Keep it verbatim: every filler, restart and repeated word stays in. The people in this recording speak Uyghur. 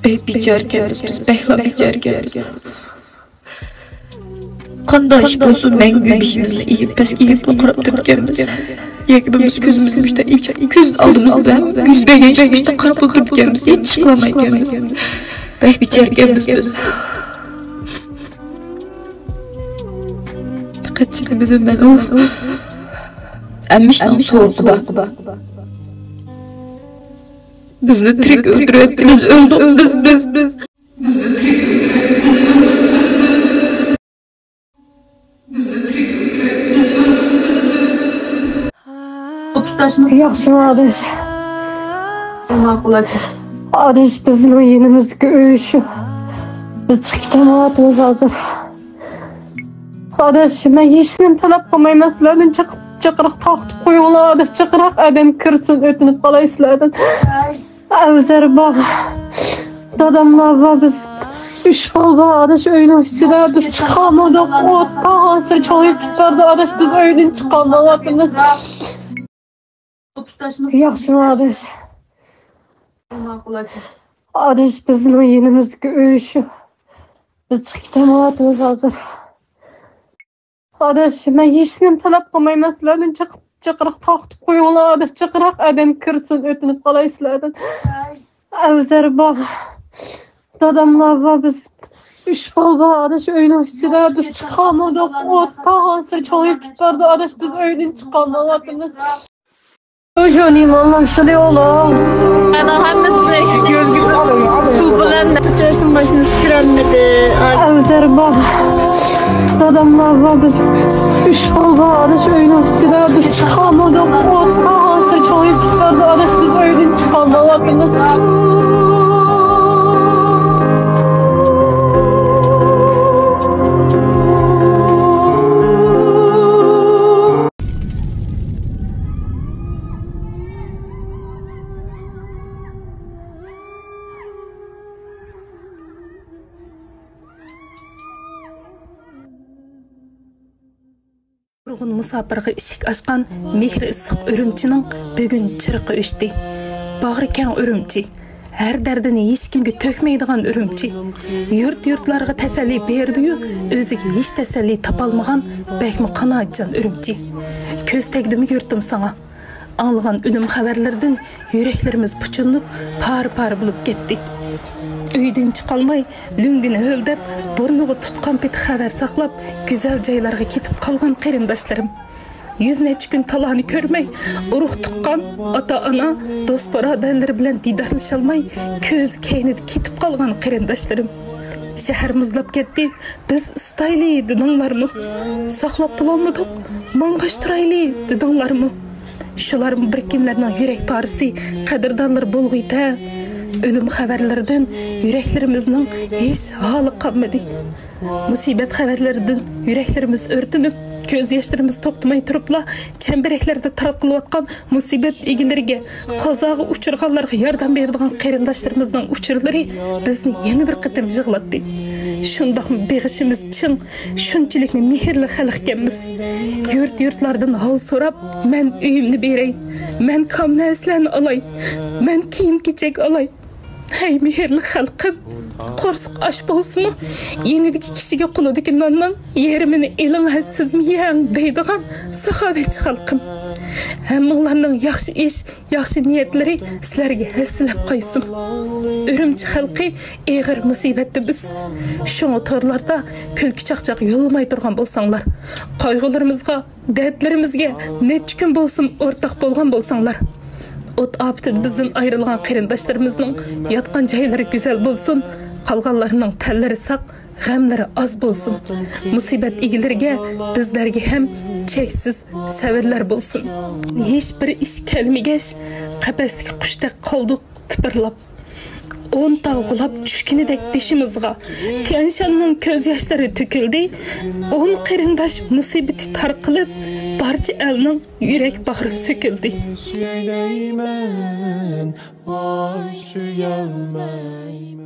بەك بىچارىكەنمىز، بىز بەكلا بىچارىكەنمىز. قانداق ئىش بولسۇن، مەڭگۈ بېشىمىزنى ئېگىپ، پەسكە ئېگىپلا قاراپ تۇرىدىكەنمىز. ياكى بولمىسا كۆزىمىزنى مۇشۇنداق ئېچىپ، كۆز ئالدىمىزدا ھەم يۈز بەرگەن ئىشقا مۇشۇنداق قاراپلا تۇرىدىكەنمىز. ھېچ ئىش قىلالمايدىكەنمىز. بەك بىچارىكەنمىز بىز. پەقەت جېنىمىزنى مەن، ئۇف. ئەمما ئىشنىڭ سورىقى بار. بىزنى تىرىك ئۆلتۈرۈۋەتتى، بىز ئۆلدۇق، بىز، بىز، بىز. ياخشىمۇ ئاداش؟ ئاداش، بىزنىڭ يېنىمىزدىكى ئۆي شۇ. بىز چىقىپ كېتەلمەيۋاتىمىز ھازىر. ئاداش، مەن ھېچنېمە تەلەپ قىلمايمەن، سىلەردىن چىقىپ، جىقراق تارقىتىپ قويۇڭلار، ئاداش، جىقراق ئادەم كىرسۇن، ئۆتۈنۈپ قالاي سىلەردىن. ئەۋزەر بار. داداملار بار، بىز ئۈچ بالا بار، ئاداش، ئۆينىڭ ئىچىدە. بىز چىقالمىدۇق. ئوت بارغانسېرى چوڭىيىپ كېتىۋاتىدۇ، ئاداش، بىز ئۆيدىن چىقالمايۋاتىمىز. ياخشىمۇ، ئاداش؟ ئاداش، بىزنىڭ يېنىمىزدىكى ئۆي شۇ. بىز چىقىپ كېتەلمەيۋاتىمىز ھازىر. ئاداش، مەن ھېچنېمە تەلەپ قىلمايمەن، سىلەردىن چىقىپ، جىقراق تارقىتىپ قويۇڭلار، ئاداش، جىقراق ئادەم كىرسۇن، ئۆتۈنۈپ قالاي سىلەردىن. ئەۋزەر بار. داداملار بار، بىز ئۈچ بالا بار، ئاداش، ئۆينىڭ ئىچىدە. بىز چىقالمىدۇق. ئوت بارغانسېرى چوڭىيىپ كېتىۋاتىدۇ، ئاداش، بىز ئۆيدىن چىقالمايۋاتىمىز. شۇنى ماڭلاشلى ئولا. ئانا ھەممىسىنى كۆرگۈزۈپ، پۇل بىلەن تۇتۇشنىڭ ماشىنىسى كىرەلمىدى. ئەۋزەر بار. داداملار بار، بىز ئۈچ بالا بار، ئاداش، ئۆينىڭ ئىچىدە. بىز چىقالمىدۇق. ئوت بارغانسېرى چوڭىيىپ كېتىۋاتىدۇ، ئاداش، بىز ئۆيدىن چىقالمايۋاتىمىز. نۇرغۇن مۇساپىرغا ئىشىك ئاچقان مېھرى ئىسسىق ئۈرۈمچىنىڭ بۈگۈن چىرىقى ئۆچتى. باغرى كەڭ ئۈرۈمچى، ھەر دەردىنى ھېچكىمگە تۆكمەيدىغان ئۈرۈمچى، يۇرت-يۇرتلارغا تەسەللى بېرىدۇ-يۇ، ئۆزىگە ھېچ تەسەللى تاپالمىغان بەكمۇ قانائەتچان ئۈرۈمچى. كۆز تەگدىمۇ يۇرتۇم ساڭا؟ ئاڭلىغان ئۆلۈم خەۋەرلىرىدىن يۈرەكلىرىمىز پۇچۇلۇپ، پارە-پارە بولۇپ كەتتى. ئۆيدىن چىقالماي، لۆڭگىنى ھۆلدەپ، بۇرنىغا تۇتقان پېتى خەۋەر ساقلاپ، گۈزەل جايلارغا كېتىپ قالغان قېرىنداشلىرىم. يۈز نەچچە كۈن تالانى كۆرمەي، ئۇرۇق-تۇغقان، ئاتا-ئانا، دوست-بۇرادەرلىرى بىلەن دىدارلىشالماي، كۆز كەينىدە كېتىپ قالغان قېرىنداشلىرىم. شەھەر مۇزلاپ كەتتى، بىز ئىسسىتايلى دېدىڭلارمۇ؟ ساقلاپ بولالمىدۇق، ماڭغاچ تۇرايلى دېدىڭلارمۇ؟ شۇلارمۇ بىر كىملەرنىڭ يۈرەك پارىسى، قەدىردانلىرى بولغىيتە. ئۆلۈم خەۋەرلىرىدىن يۈرەكلىرىمىزنىڭ ھېچ ھالى قالمىدى. مۇسىبەت خەۋەرلىرىدىن يۈرەكلىرىمىز ئۆرتىنىپ، كۆز ياشلىرىمىز توختىماي تۇرۇپلا، چەمبىرەكلەردە تارقىلىۋاتقان مۇسىبەت ئىگىلىرىگە، قازاغا ئۇچرىغانلارغا ياردەم بېرىدىغان قېرىنداشلىرىمىزنىڭ ئۇچۇرلىرى بىزنى يەنە بىر قېتىم يىغلاتتى. شۇنداقمۇ بېغىشىمىز چىڭ، شۇنچىلىكمۇ مېھىرلىك خەلق ئىكەنمىز. يۇرت-يۇرتلاردىن ھال سوراپ، مەن ئۆيۈمنى بېرەي، مەن كام نەرسىلەرنى ئالاي، مەن كىيىم-كېچەك ئالاي. ھەي، مېھىرلىك خەلقىم! قورسىقى ئاچ بولسىمۇ، يېنىدىكى كىشىگە قولىدىكى ناننىڭ يېرىمىنى ئېلىڭ ھە، سىزمۇ يەڭ دەيدىغان ساخاۋەتچى خەلقىم! ھەممىڭلارنىڭ ياخشى ئىش، ياخشى نىيەتلىرى سىلەرگە ھەسسىلەپ قايتسۇن! ئۈرۈمچى خەلقى ئېغىر مۇسىبەتتە بىز. شۇڭا تورلاردا كۈلكە-چاقچاق يوللىماي تۇرغان بولساڭلار، قايغۇلىرىمىزغا، دەردلىرىمىزگە نەچچە كۈن بولسىمۇ ئورتاق بولغان بولساڭلار. ئوت ئاپىتىدە بىزدىن ئايرىلغان قېرىنداشلىرىمىزنىڭ ياتقان جايلىرى گۈزەل بولسۇن، قالغانلارنىڭ تەنلىرى ساق، غەملىرى ئاز بولسۇن. مۇسىبەت ئىگىلىرىگە، بىزلەرگە ھەم چەكسىز سەۋرلەر بولسۇن. ھېچ بىر ئىش كەلمىگەچ، قەپەستىكى قۇشتەك قالدۇق تىپىرلاپ. ئون تاغ غۇلاپ چۈشكىنىدەك بېشىمىزغا، تيەنشاننىڭ كۆز ياشلىرى تۆكۈلدى. ئون قېرىنداش مۇسىبىتى تارقىلىپ، بارچە ئەلنىڭ يۈرەك باغرى سۆكۈلدى. سۆيەلمەيمەن، ۋاي سۆيەلمەيمەن.